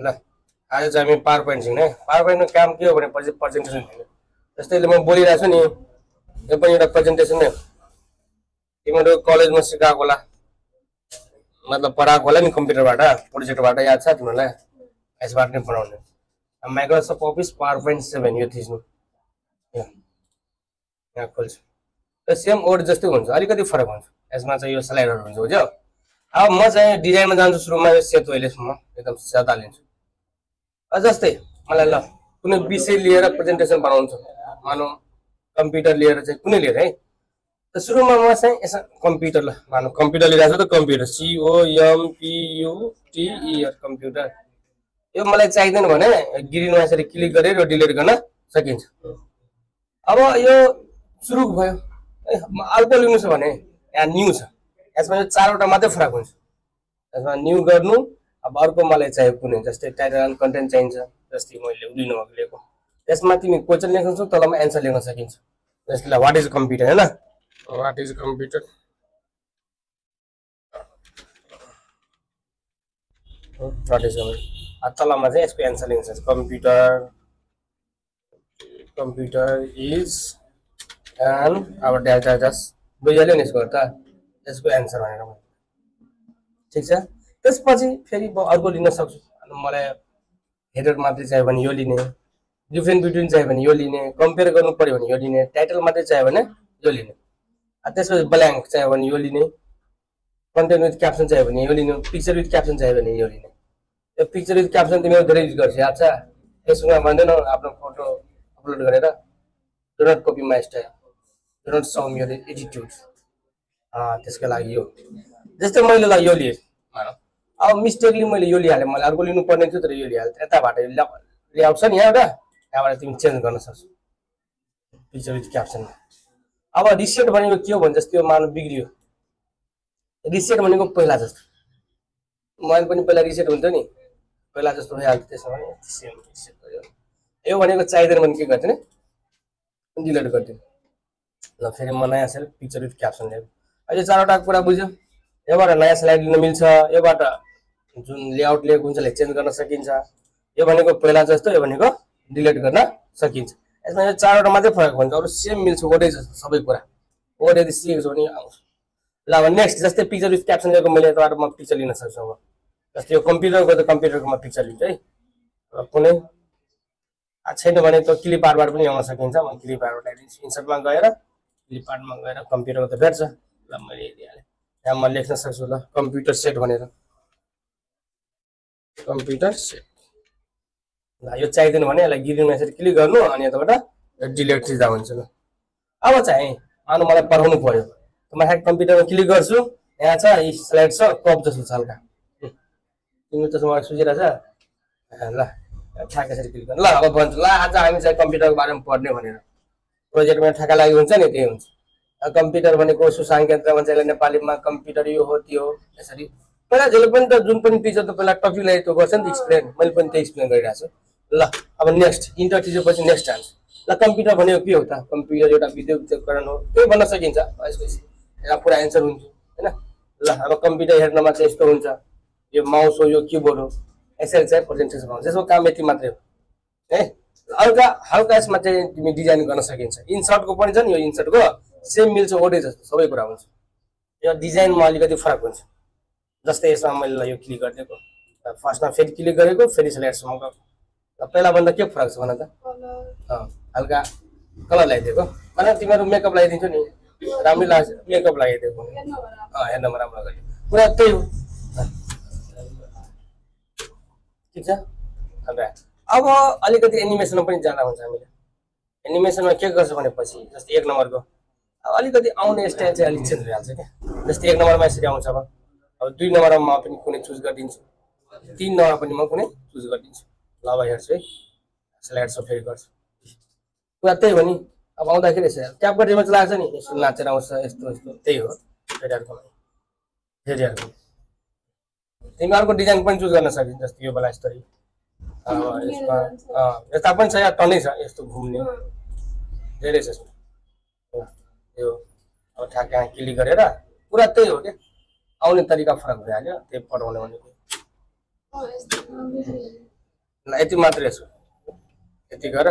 ल आज चाहिँ हामी पावर पोइन्ट सिक्ने पावर पोइन्टको काम के हो भने प्रेजेन्टेसन दिने जस्तै अहिले म बोलिरहेको छु नि यो पनि एउटा प्रेजेन्टेसन नै हो तिमीहरू कलेजमा सिकाएको होला मतलब पढाएको होला नि कम्प्युटरबाट प्रोजेक्टबाट याद छ तिमीहरूलाई यसबाट नै पढाउने माइक्रोसफ्ट अफिस पावर पोइन्ट 7 यो थिच्नु यहाँ खोल्छु र सेम वर्ड जस्तै हुन्छ अलिकति फरक हुन्छ यसमा चाहिँ यो स्लाइडहरू हुन्छ बुझ्यौ अब म चाहिँ डिजाइनमा जान्छु सुरुमा यो सेतो अहिलेसम्म एकदम सादा लिन्छु जस्तै मलाई ल कुनै विषय लिएर प्रेजेन्टेसन बनाउँछ मानौ कम्प्युटर लिएर चाहिँ कुनै लिएर है त सुरुमा म चाहिँ यसमा कम्प्युटर ल मानौ कम्प्युटर लिइरहेको छु त कम्प्युटर COMPUTER कम्प्युटर यो मलाई चाहिँदैन भने ग्रिनमा यसरी क्लिक गरेर यो डिलिट गर्न सकिन्छ अब यो सुरु भयो अर्को लिनु छ भने यहाँ न्यू छ यसमा यो चारवटा मात्रै फरक हुन्छ यसमा न्यू गर्नु अब अर्को मलाई चाहियो कुनै जस्तै टाइटल एन्ड कन्टेन्ट चाहिन्छ जस्तै मैले उदिनु भएको लिएको त्यसमा तिमी क्वेशन लेख्न सक्छौ तलमा एन्सर लेख्न सकिन्छ जस्तै व्हाट इज कम्प्युटर हैन what is computer what is तलमा चाहिँ यसको एन्सर लेख्न सक्छ कम्प्युटर इज एन अब डेल्टा जस बुझ्यौ नि यसको अर्थ यसको एन्सर भनेर ठीक छ त्यसपछि फेरि अर्को लिन सक्छु मलाई हेडर मात्रै चाहियो भने यो लिने डिफरेन्ट बिट्विन चाहियो भने यो लिने कम्पेयर गर्नु पर्यो भने यो लिने टाइटल मात्रै चाहियो भने यो लिने त्यसपछि ब्ल्याङ्क चाहियो भने यो लिने कन्टेन्ट विथ क्याप्सन चाहियो भने यो लिने पिक्चर विथ क्याप्सन चाहियो भने यो लिने यो पिक्चर विथ क्याप्सन तिमीहरू धेरै युज गर्छ याद छ फेसबुकमा भन्दैनौ आफ्नो फोटो अपलोड गरेर do not copy my style do not show me your attitude त्यसको लागि यो जस्तै मैले ल यो लिएँ मानौ अब मिस्टेकली मैले यो लिइहालेँ मलाई अर्को लिनु पर्ने थियो तर यो लिइहालेँ यताबाट लेआउट छ नि यहाँबाट त्यहाँबाट तिमी चेन्ज गर्न सक्छौ पिक्चर विथ क्याप्सन अब रिसेट भनेको के हो भने जस्तै यो मानव बिग्रियो रिसेट भनेको पहिला जस्तो मैले पनि पहिला रिसेट हुन्छ नि पहिला जस्तो भइहाल्थ्यो त्यसमा पनि सेम रिसेट गर्यो यो भनेको चाहिँदैन भने के गर्थ्यो नि डिलिट गर्थ्यो ल फेरि म नयाँ स्लाइड पिक्चर विथ क्याप्सन ल्याएको अहिले चारवटा कुरा बुझ्यो योबाट नयाँ स्लाइड लिन मिल्छ योबाट जुन लेआउट लिएको हुन्छ चेन्ज गर्न सकिन्छ यो भनेको पहिला जस्तो यो भनेको डिलिट गर्न सकिन्छ यसमा यो चारवटा मात्रै फरक हुन्छ अरु सेम मिल्छ ओडै जस्तो सबै कुरा ओड यदि सिकेको भने आउँछ ल अब नेक्स्ट जस्तै पिक्चर विथ क्याप्सन लिएको मैले यताबाट म पिक्चर लिन सक्छु अब जस्तै यो कम्प्युटरको त कम्प्युटरको म पिक्चर लिन्छु है र कुनै छैन भने त क्लिप आर्टबाट पनि ल्याउन सकिन्छ म क्लिप आर्टबाट ल्याइदिन्छु इन्सर्टमा गएर क्लिप आर्टमा गएर कम्प्युटरको त भेट्छ ल मैले दिइहालेँ यहाँ म लेख्न सक्छु ल कम्प्युटर सेट भनेर कम्प्युटर सेट ल यो चाहिँदैन भने यसलाई ग्रिनमा यसरी क्लिक गर्नु अनि यताबाट डिलिट थिच्दा हुन्छ ल अब चाहिँ मानौ मलाई पढाउनु पर्यो म कम्प्युटरमा क्लिक गर्छु यहाँ छ स्लाइड छ कप जस्तो छ हल्का तिमी त मलाई सुझिरहेछ ल ठ्याक्क यसरी क्लिक गर्नु ल अब भन्छु ल आज हामी चाहिँ कम्प्युटरको बारेमा पढ्ने भनेर प्रोजेक्टमा ठ्याक्क लागि हुन्छ नि त्यही हुन्छ कम्प्युटर भनेको सुसाङ यन्त्र भन्छ यसलाई नेपालीमा कम्प्युटर यो हो त्यो यसरी पहिला जहिले पनि त जुन पनि टिचर त पहिला टपिकलाई त्यो गर्छ नि त एक्सप्लेन मैले पनि त्यही एक्सप्लेन गरिरहेको छु ल अब नेक्स्ट इन्टर टिचरपछि नेक्स्ट आन्सर ल कम्प्युटर भनेको के हो त कम्प्युटर एउटा विद्युत उपकरण हो त्यही भन्न सकिन्छ यहाँ पुरा एन्सर हुन्छ हैन ल अब कम्प्युटर हेर्नमा चाहिँ यस्तो हुन्छ यो माउस हो यो किबोर्ड हो यसरी चाहिँ प्रेजेन्टेसन हुन्छ यसको काम यति मात्रै हो है हल्का हल्का यसमा चाहिँ तिमी डिजाइन गर्न सकिन्छ इन्सर्टको पनि छ नि यो इन्सर्टको सेम मिल्छ ओडै जस्तो सबै कुरा हुन्छ यो डिजाइनमा अलिकति फरक हुन्छ जस्तै यसमा मैले यो क्लिक गरिदिएको फर्स्टमा फेरि क्लिक गरेको फेरि स्लाइडसम्म गएको पहिला भन्दा के फरक छ भन त हल्का कलर लगाइदिएको भने तिमीहरू मेकअप लगाइदिन्छु नि राम्रै लाग्छ मेकअप लगाइदिएको हेर्नमा राम्रो गर्यो पुरा त्यही हो ठिक छ अब अलिकति एनिमेसनमा पनि जाँदा हुन्छ हामीले एनिमेसनमा के गर्छ भनेपछि जस्तै 1 नम्बरको अब अलिकति आउने स्टाइल चाहिँ अलिक चेन्ज भइहाल्छ क्या जस्तै 1 नम्बरमा यसरी आउँछ अब 2 नम्बरमा म पनि कुनै चुज गरिदिन्छु 3 नम्बरमा पनि म कुनै चुज गरिदिन्छु ल अब हेर्छु है स्लाइड सो फेरि गर्छु पुरा त्यही हो नि अब आउँदाखेरि ट्याप गरेर मात्र लाग्छ नि यस्तो नाचेर आउँछ यस्तो यस्तो त्यही हो फेरि अर्को तिमी अर्को डिजाइन पनि चुज गर्न सकिन्छ जस्तै यो बेला यस्तै यसमा यस्ता पनि छ यहाँ टनै छ यस्तो घुम्ने धेरै छ यो अब ठ्याक्क यहाँ क्लिक गरेर पुरा त्यही हो क्या आउने तरिका फरक भइहाल्यो त्यही पढाउने भनेको ल यति मात्रै यसको यति गर